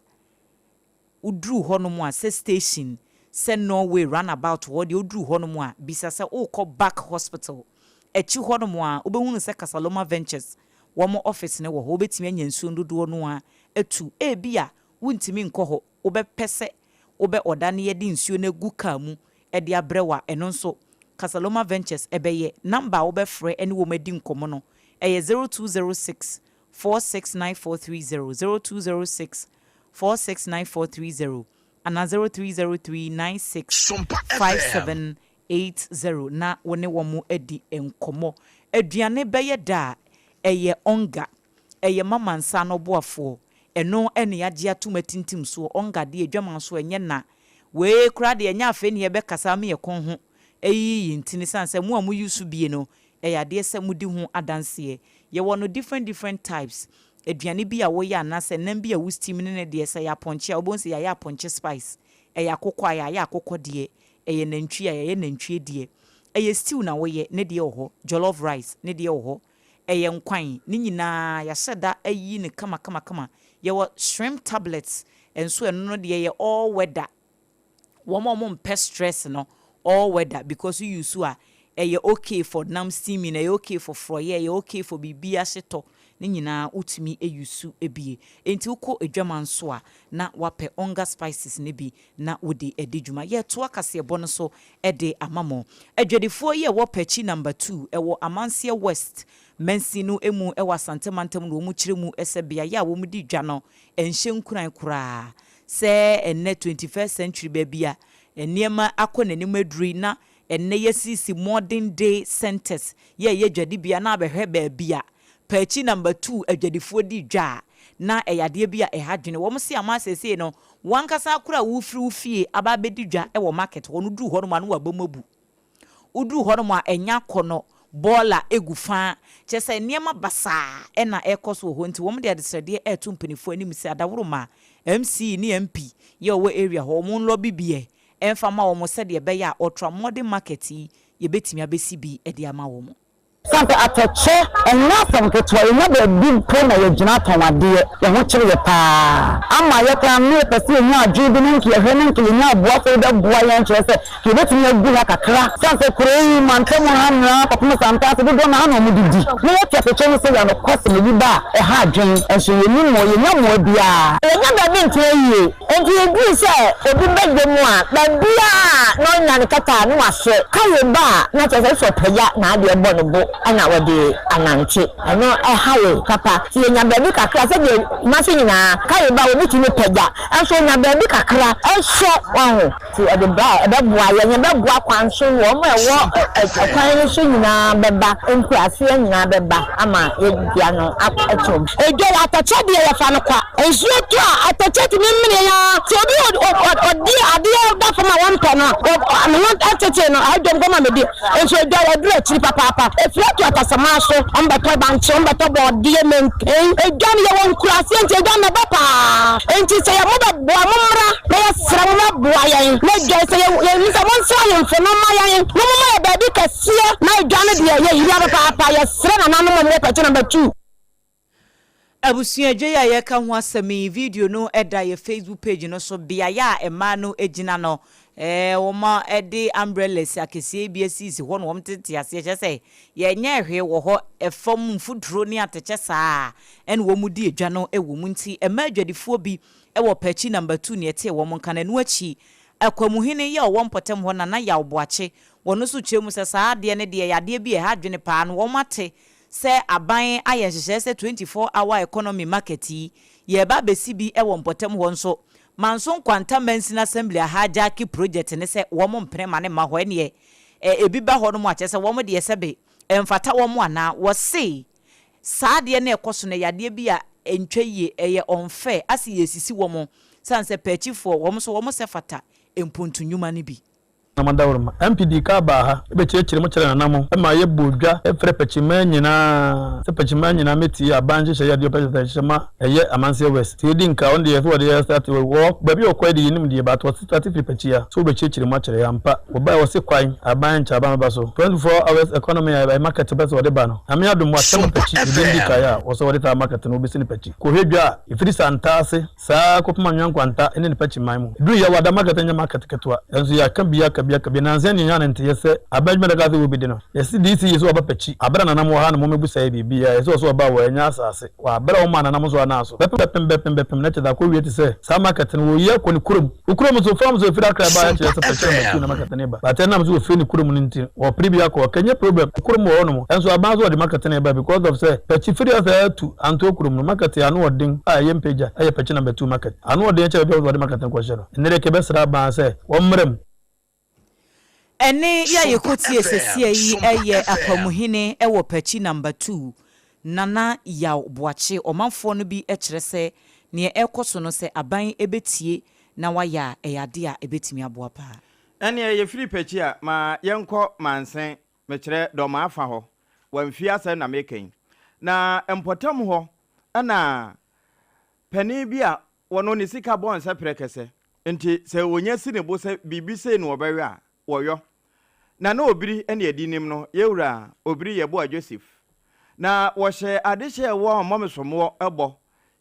woduru hɔnom a, sɛ station, sɛ Norway runabout hɔ deɛ woduru hɔnom a, bisa sɛ worekɔ Back hospital. Akyi hɔnom a, wobɛhunu sɛ Casaloma Ventures wɔn office no wɔ hɔ, wobɛtumi anya nsuo dodoɔ no ara atu. Ebia wontumi nkɔ hɔ, wobɛpɛ sɛ wobɛ ɔda na yɛde nsuo no agu car mu de abrɛ wo a, ɛno nso Casaloma Ventures bɛyɛ. Number a wobɛfrɛ ne wɔn adi nkɔmmɔ no, ɛyɛ 0206 469430, 0206 469430 anaa 0303 965780 na wo ne wɔn adi nkɔmmɔ. Aduane bɛyɛ dɛ a, ɛyɛ Onga. Ɛyɛ mama nsa ano boafoɔ. Ɛno ne yɛagye atom atintim soɔ. Ɔnga deɛ adwaman so ɛnyɛ na. Wei koraa deɛ ɛnyɛ afei ne yɛbɛkasa ama yɛn kɔn ho ayiyi yɛn ti no ɛsiane sɛ mo a mo use bie no ɛyɛ adeɛ sɛ modi ho adanseɛ. Yɛwɔ no different different types. Aduane bi a woyɛ anaasɛ nam bi a wo steam ne no deɛ sɛ ɛyɛ apɔnkye a wobɛhu sɛ yɛayɛ apɔnkye spice. Ɛyɛ akokɔ a yɛayɛ akokɔ deɛ. Ɛyɛ nantwie a yɛayɛ nantwie deɛ. Ɛyɛ stew na woyɛ ne deɛ wɔ hɔ. Jollof rice ne deɛ wɔ hɔ. Ɛyɛ nkwan, ne nyinaa yɛahyɛ da ayi no kamakamakama. Yɛwɔ shrimp tablets nso ɛno no deɛ ɛyɛ all weather. Wɔn a wɔmpɛ stress no, all weather because wo use a, Ɛyɛ okay for nam steaming, ɛyɛ okay for frɔyɛ, ɛyɛ okay for biribi ahyetɔ, ne nyinaa wotumi use bie. Enti wokɔ adwama nso a na woapɛ Onga spices no bi na wode adi dwuma. Yɛretoa kaseɛbɔ no so de ama mo. Adwadifoɔ yi a ɛwɔ Pɛkyi Number Two, ɛwɔ Amanseɛ West mansin no mu wɔ Asante mantam na wɔkyerɛ mu sɛ beaeɛ a wɔdi dwa no nhyɛ nkuran koraa sɛ ɛnnɛ 21st century baabi a nneɛma akɔ n'anim aduru yi na ɛnnɛ yɛasisi modern day centres yɛ ɛyɛ dwadibea na abɛhwɛ baabi a Paakyi number two adwadifoɔ di dwa a na ɛyɛ adeɛ bi a ɛha dwene. Wɔn se ama seesei no wankasa koraa a wofiri wo fie aba abɛdi dwa wɔ market hɔ no duru hɔ nom a na waba mu abu. Woduru hɔ nom a ɛnyɛ akɔnɔ, bɔɔla gu fa, kyerɛ sɛ nneɛma basaa na ɛrekɔ so wɔ hɔ nti wɔn de adesrɛdeɛ reto mpaninfoɔ anim sɛ adaworoma, MC ne MP yɛ ɔwɔ area hɔ wɔn nlɔbi bi ɛ mfa ma wɔn sɛdeɛ ɛbɛyɛ a ultra modern market yi yɛbɛtumi abɛsi bi de ama wɔn. Sane sɛ atɛkyɛ nyɛ asɛm ketewa, yɛnya baabi mpo na yɛgyina tɔn adeɛ, yɛn ho kyere yɛ paa. Ama yɛ koraa no na yɛpɛ sɛ yɛnya adwene bi na nka yɛhwɛ na nka yɛnya aboafoɔ bi bɛboa yɛn kyerɛ sɛ nka yɛbɛtumi agu ha kakra. Sane sɛ kuro yi mantam ha nyinaa kɔpem Santase dodoɔ no ara na wɔdidi na yɛte atɛkyɛ no sɛ yɛ anokwasɛm ebi ba a ɛha adwene nso yɛnni mmoa, yɛnnya mmoa biara. Yɛnnya baabi ntena yie. Enti eduu sɛ obi ba dwa mu a, baabiara a na ɔnya ne kɛtɛ a na wahyɛ. Kaye ba a, na kyerɛ sɛ sɛ ɔpagya n'adeɛ bɔ ne bo na ɔde anante. Ɛno ɛha yɛn papa. Sɛ yɛnya baabi kakra, sɛdeɛ Kumasi nyinaa, Kaye ba a obi tumi pagya, nso ɔnya baabi kakra hyɛ, wahu. Nti ɔde ba a, ɛbɛboa yɛn, ɛbɛboa kwan so, wɔn a ɛwɔ ɛkwan no so nyinaa bɛba, nkuraaseɛ nyinaa bɛba ama yɛn dua no atom. Edwa yi, atɛkyɛ deɛ yɛfa no kwa. Nsuo tɔ a, atɛkyɛ tumi mene yɛn ara. Sɛ obi ɔdi adeɛ da fam a wɔmpɛ no a, ne ho tete no, ɛdwam kɔma medi. Nso edwa yi, aduru akyiri papaapa. Ɛfiri ato atasamaa so, wɔbɛtɔ bankye, wɔbɛtɔ bɔɔdeɛ, menken. Edwa no, yɛwɔ nkuraaseɛ nti edwa no ɛba paa. Enti sɛ yɛ mobɛboa, mommra na yɛsrɛ mo mɛboa yɛn na edwa yi, sɛ yɛ, yɛnim sɛ monsrɛ ahemfo no mma yɛn na momma yɛ baabi kɛseɛ na edwa no deɛ, yɛhia papaapa. Yɛsrɛ nananom a wɔwɔ Pɛkye Number 2. Abusua dwa yi a yɛreka ho asɛm yi, video no da yɛn Facebook page no so. Beaeɛ a mmaa no gyina no, wɔde umbrellas akɛseɛ bi asisi hɔ na wɔtete aseɛ. Kyerɛ sɛ, yɛnyɛɛ hwee wɔ hɔ, fam mfuturo ne atɛkyɛ saa ara na wɔdi dwa no wɔ mu. Nti mmaa adwadifoɔ bi wɔ Pakyi Number 2 na yɛtee wɔn nka no. Ɛno akyi, Akwamuhene yi a ɔwɔ mpɔtam hɔ, Nana Yaw Boakye, wɔn nso kyerɛ mu sɛ saa adeɛ no deɛ ɛyɛ adeɛ bi a ɛha adwene pa ara na wɔate Sɛ aban ayɛ nhyehyɛɛ sɛ 24 hour economy market yi, yɛreba abɛsi bi wɔ mpɔtam hɔ nso. Manso Nkwanta Mansin Assembly ahagyake project no sɛ wɔn mpene ma no mma hɔ, ɛneɛ ɛ ebi ba hɔ nom a kyerɛ sɛ wɔn deɛ sɛbe ɛmfata wɔn anaa? Wɔse saa adeɛ no a ɛkɔ so no ɛyɛ adeɛ bi a ɛntwa yie, ɛyɛ unfair, ase yɛresisi wɔn sane sɛ pɛɛkyifoɔ wɔn nso wɔn sɛ fata mpuntu nnwuma no bi. Na madaworoma MP dii ka baa ha bɛkyerɛkyerɛ mu kyerɛɛ nana mo ma yɛ bɔɔ dwa frɛ Pɛkyiman nyinaa sɛ Pɛkyiman nyinaa mɛtie aban nhyehyɛeɛ a deɛ ɔpɛ sɛ hyehyɛ ma ɛyɛ Amanseɛ West nti yɛdi nka ɔno deɛ yɛsɛ wɔde yɛ starte wɔ baabi a ɔkɔɛ deɛ yɛnim deɛ but wɔse starte firi Pɛkyia sɛ wobɛkyerɛkyerɛ mu akyerɛ yɛ ampa wɔbaɛ wɔse kwan aban nkyɛ aban bɛba so 24 hours economy a ɛyɛ market ɔpɛ sɛ wɔde ba no Nyame adom wɔahyɛ ma Pɛkyi ne din di kaeɛ a wɔsɛ wɔde saa market no wɔbɛsi no Pɛkyi kɔhwɛ dwa a ɛfiri Santaase Saa ara kɔpem Anwea Nkwanta ne ne Pɛkyi man mu. Eduru Yawa da market nyɛ market ketewa, nanso yɛaka bi aka bi aka bi. Nnansa yi na yɛnyaa no nteyɛ sɛ aban adwuma da kaa sɛ wɔbɛdi no. Yɛse DC yi sɛ waba Pɛkyi, aberɛ a nanam wɔ ha na mommɛbusa yɛ biribiara. Yɛse ɔsɛ ɔba a wɔannya asase wɔ aberɛ a wɔmaa nanam nso anaa so. Bɛpem bɛpem bɛpem bɛpem na kyerɛ sɛ akɔwie te sɛ saa market no wɔyi akɔ ne kurom. Wo kurom nso farm nso ɛfiri Accra baeɛ kyerɛ sɛ Pɛkyi na Matuu na market no reba. But ɛnam sɛ wɔfiri ne kurom no nti wɔpere bi akɔ. Ɛnyɛ problem. Wo kurom wɔ hɔnom nso aban nso wɔde market no reba because of sɛ Pɛkyi firi asa atu. Antoa kurom no, market a ano ɔden a ɛyɛ mpagya yɛ Pɛkyi Number 2 Market. Ano ɔden kyɛn baabi a wɔde market no kɔhyɛ no. Nnɛ de, yɛbɛsrɛ aban sɛ wɔmmra mu. Ɛnne yi a yɛkɔtie sesia yi yɛ Akwamuhene wɔ Pɛkyi Number 2, Nana Yaw Boakye. Ɔmanfoɔ no bi kyerɛ sɛ neɛ ɛrekɔ so no sɛ aban bɛtie na wayɛ a, ɛyɛ adeɛ a ɛbɛtumi aboa paa. Ɛnneɛ yɛfiri Pɛkyi a, ma yɛnkɔ Mansen. Mekyerɛ Dɔmaa fa hɔ, wamfie asɛm na meka yi. Na mpɔtam hɔ na panin bi a wɔno ne sika bɔ nsɛ prɛkɛsɛ, nti sɛ wɔnya si ne bo sɛ biribi sei na wɔbɛyɔ a, wɔyɔ. Na na Obiri ne adi nim no, yɛn wura Obiri Yeboah Joseph. Na wɔhyɛɛ adehyeɛ wɔ Mmɔmesomoɔ bɔ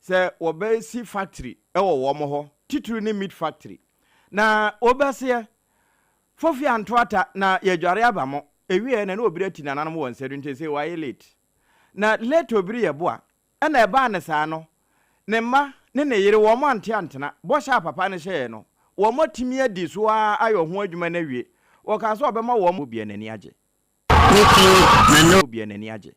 sɛ wɔbɛsi factory wɔ wɔn hɔ, titiri ne meat factory. Na wɔbɛseɛ Fofi anto ata na yɛadware aba mo. Ɛwieɛ no na Obiri ati nananom wɔ nsa du nti ɛsei wayɛ late. Na late Obiri yɛ boa. Ɛna ɛbaa no saa no, ne mma ne ne yere wɔn ante antena. Bɔhyɛ a papa no hyɛeɛ no, wɔn atumi adi so ara ayɔ ho adwuma no awie. Wɔkaa sɛ ɔbɛma wɔn. Obiara n'ani agye. Me kunu Nana. Obiara n'ani agye.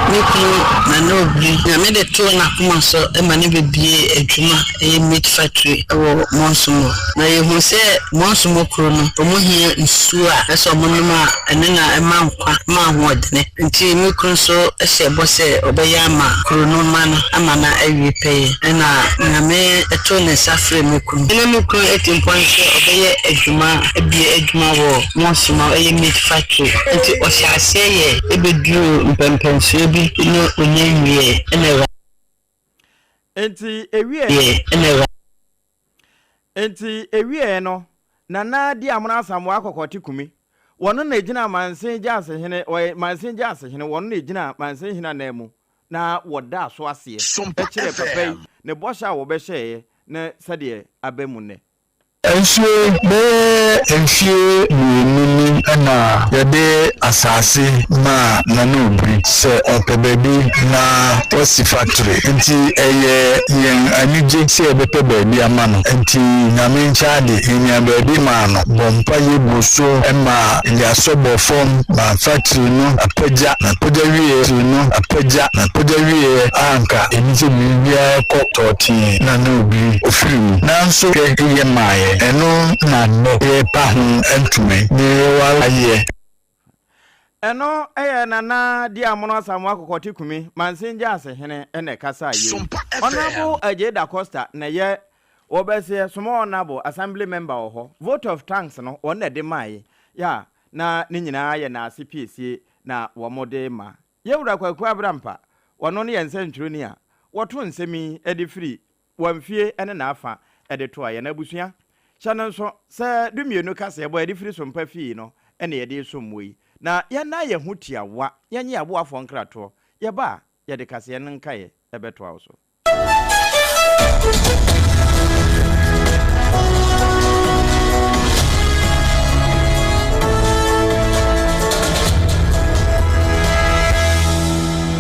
Me kunu Nana Obiri, Nyame de too n'akoma so ma no bɛbue adwuma, ɛyɛ meat factory wɔ Monsomo. Na yɛhuu sɛ Monsomo kuro no, wɔn hia nsuo a ɛsɛ wɔn nom a ɛno na ɛma nkwa, ma ahoɔdene. Nti me kunu nso hyɛɛ bɔ sɛ ɔbɛyɛ ama kuro no mma no ama no awie pɛyɛ. Ɛna Nyame too ne nsa frɛɛ me kunu. Na me kunu atirimpɔ ne sɛ ɔbɛyɛ adwuma, abue adwuma wɔ Mosoma, ɛyɛ meat factory. Nti ɔhyɛɛ aseɛ yɛ bɛduruu mpɛnpɛnsoɔ bi na ɔnya nwieɛ ɛna Awurade. Enti ɛwieɛ. Yɛ ɛna Awurade. Enti ɛwieɛ no, Nana Adi Amono Asamoah Kɔkɔte Kumi, wɔno na ɛgyina Mansin Gyaasehene, ɔyɛ Mansin Gyaasehene, wɔno na ɛgyina Mansin Hene ananmu na wɔdaa so aseɛ kyerɛɛ papa yi ne bɔhyɛ a wɔbɛhyɛeɛ ne sɛdeɛ aba mu nnɛ. Nso bɛyɛ mfeɛ mmienu ni na yɛde asase maa Nana Obiri sɛ ɔpɛ baabi na wasi factory nti ɛyɛ yɛn anigye sɛ yɛbɛpɛ baabi ama no nti Nyame nkyɛade yɛnyaa baabi maa no bɔ mpaeɛ gu so ma yɛasɔ bɔ fam ma factory no apagya na apagya wieɛ factory no apagya na apagya wieɛ a anka ɛni sɛ biribiara kɔ tɔɔtee na na obi ofiri mu nanso hwɛ yɛ maaeɛ ɛno na nnɛ yɛrepa ho ntoma yi deɛ yɛwɔ ara yɛ. Ɛno yɛ Nana Diamono Asamoah Kɔkɔte Kumi, Mansin Gyaase hene na ɛkasaa yei. Honourable Adjei Da Costa na ɛyɛ wɔbɛseɛ Small Honourable Assembly Member wɔ hɔ. Vote of thanks no wɔn na ɛde maae. Ya na ne nyinaa yɛ naase piesie na wɔn de ma. Yɛwura Kwaku Abrampa, wɔno ne yɛn nsɛntwerɛni a wɔto nsɛm yi de firi Wɔ mfie ne n'afa de toa yɛn abusua. Hyɛ no nso sɛ dumienu kaseɛbɔ a yɛde firi Sompa fie no na yɛde resom mo yi. Na yɛnnan yɛn ho tiawa, yɛnyɛ yɛn aboafoɔ nkratoɔ. Yɛba a, yɛde kaseɛ no nkaeɛ bɛtoa wo so.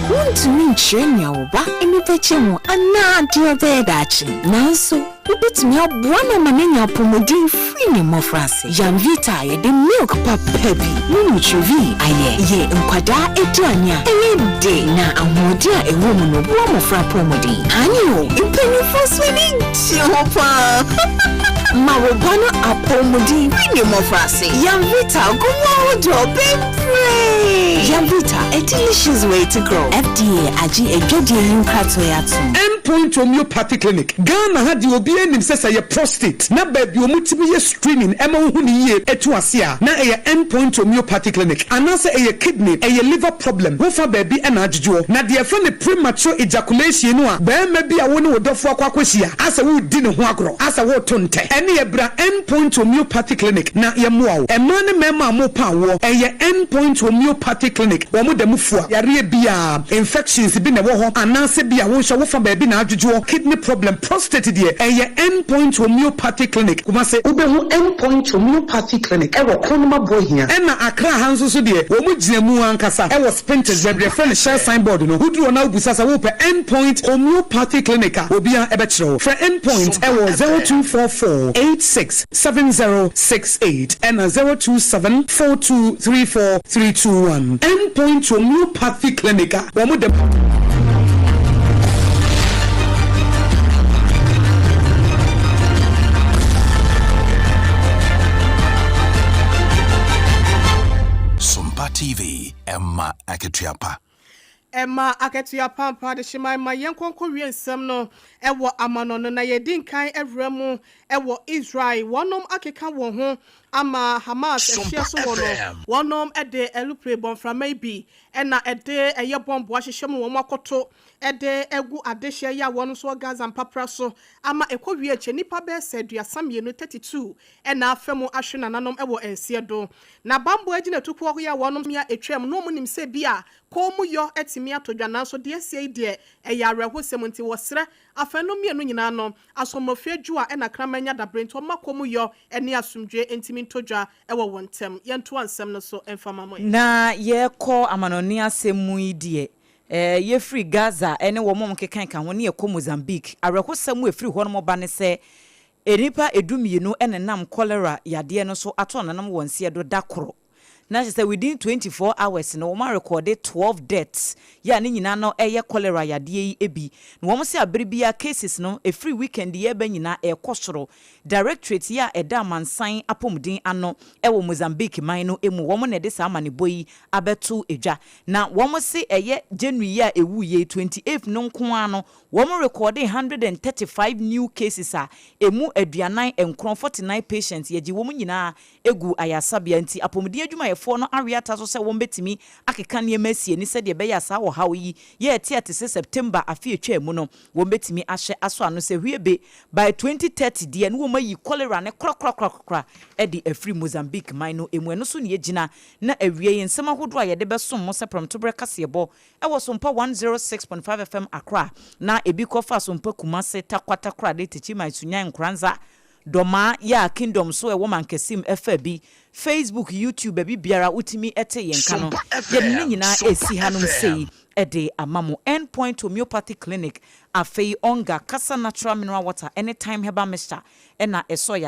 Wuntumi nkyerɛ nea wo ba ani bɛgye ho anaa deɛ ɔbɛyɛ daakye. Nanso, wubetumi aboa no ama no anya apɔwmuden firi ne mmofraase. Yamvita a yɛde milk papa bi ne Nutrivie ayɛ yɛ nkwadaa aduane a ɛyɛ dɛ na ahoɔden a ɛwɔ mu no boa mmofra apɔwmuden. Aane o, mpanyimfoɔ nso ani gye ho paa! Ma wo ba no apɔwmuden firi ne mmofraase. Yamvita gu mu ahodoɔ bebree! Yamvita, a delicious way to grow. FDA agye adwadie yi nkratoɔ yi atom. End Point Homeopathy Clinic, Ghana ha deɛ obiara nim sɛ sɛ ɛyɛ prostate na baabi a wɔtumi yɛ screening ɛma wohu no yie ɛtu ase a na ɛyɛ End Point Homeopathy Clinic anaasɛ ɛyɛ kidney, ɛyɛ liver problem wofa baabi ɛna adwodwoɔ. Na deɛ yɛfrɛ no premature ejaculation no a barima bi a wo ne wo dɔfoɔ akɔ akɔhyia asɛ woredi ne ho agorɔ asɛ woreto ntɛ ɛneɛ bra End Point Homeopathy Clinic na yɛmmoa wo. Mmaa ne mmarima a morepa awoɔ ɛyɛ End Point Homeopathy Clinic wɔn da mu fua yareɛ biara, infections bi na ɛwɔ hɔ anaasɛ bi a wo nso wo fa baabi na adwodwoɔ, kidney problem, prostate deɛ ɛyɛ End Point Homeopathy Clinic, Kumasi. Wobɛhu End Point Homeopathy Clinic wɔ Kronoma Boahia. Ɛna Accra ha nso so deɛ wɔn gyina mu ankasa wɔ Spintex baabi a yɛfrɛ no Shell sign board no, woduru hɔ na wobisa sɛ wopɛ End Point Homeopathy Clinic a obiara bɛkyerɛ wo. Frɛ End Point wɔ 0244 86 7068 ɛna 027 4234 321. End Point Homeopathy Clinic a wɔn da. Sompa TV, ɛma akatua pa. Ɛma akatua pa ampa Adehyeman ma yɛnkɔ nkɔwie nsɛm no wɔ amanɔne na yɛadi nkan awura mu wɔ Israel. Wɔnom akeka wɔn ho ama Hamas ɛhyeɛ so wɔ no. Wɔnom de alupre bɔmframa yi bi na ɛde ɛyɛ bɔmbo ahyehyɛ mu na wɔn akɔto de agu adehyeɛ yi a wɔnom nso wɔ Gaza mpapra so ama ɛkɔ wie akyire nnipa bɛyɛ sɛ 32, 32, na afa mu ahwe nananom wɔ nseɛ do. Na bambɔ agyinatukuo yi a wɔnom a ɛtwam no wɔn nim sɛ bi a kɔn mu yɔ atumi atɔ dwa nanso deɛ asie yi deɛ ɛyɛ awerɛhosɛm nti wɔsrɛ afanu mmienu nyinaa no asommɔfie dwo a ɛna kraman nya dabere nti wɔmma kɔn mu yɔ ne asomdwoeɛ ntumi. ntumi ntɔ dwa wɔ wɔn ntam. Yɛntoa nsɛm no so mfa ma mo. Na yɛrekɔ amanɔne asɛm mu yi deɛ, yɛfiri Gaza ne wɔn a wɔkeka ho ne yɛkɔ Mozambique. Awerɛhosɛm a ɛfiri hɔnom ba ne sɛ, nnipa 12 na ɛnam cholera yadeɛ no so ato ananom wɔn nseɛ do da koro. Na kyerɛ sɛ within 24 hours no wɔn arekɔɔde 12 deaths yɛ a ne nyinaa no ɛyɛ cholera yadeɛ yi bi. Na wɔn sɛ abere biara cases no ɛfiri weekend yi ɛreba nyinaa ɛrekɔ soro. Directorate yi a ɛda amansan apɔmuden ano wɔ Mozambique man no mu, wɔn na ɛde saa amanebɔ yi abɛto dwa. Na wɔn se ɛyɛ January yi a ɛwuiɛ yi, 28th no nko ara no, wɔn rekɔɔdee 135 new cases a ɛmu 49, 49 patients, yɛgye wɔn nyinaa guu ayaresabea. Nti apɔmuden adwumayɛfoɔ no awe ata so sɛ wɔbɛtumi akeka nneɛma asi ani sɛdeɛ ɛbɛyɛ a saa ɔhaw yi yɛ ɛte a te sɛ September afe a ɛtwaa mu no, wɔbɛtumi ahyɛ asɔ ano sɛ hwie by 2030 deɛ na wɔayi cholera no korakorakorakora de afiri Mozambique man no mu. Ɛno so na yɛgyina na awiei nsɛm ahodoɔ a yɛde bɛsom mo sɛ prɛmtoberɛ kaseɛbɔ wɔ Sompa 106.5 FM Accra na ebi kɔfa Sompa Kumase, Tarkwa, Takoradi, Techiman, Sunyani, Nkoranza, Dɔmaa, Yaa Kingdom so ɛwɔ Mankasim ɛfa bi, Facebook, YouTube, baabi biara wotumi te yɛn nka no, yɛde ne nyinaa ɛresi hanom sei de ama mo. End Point Homeopathy Clinic, afei Onga, Kasa Natural Mineral Water ne Thyme Herbal Mixture na ɛsɔ yɛn.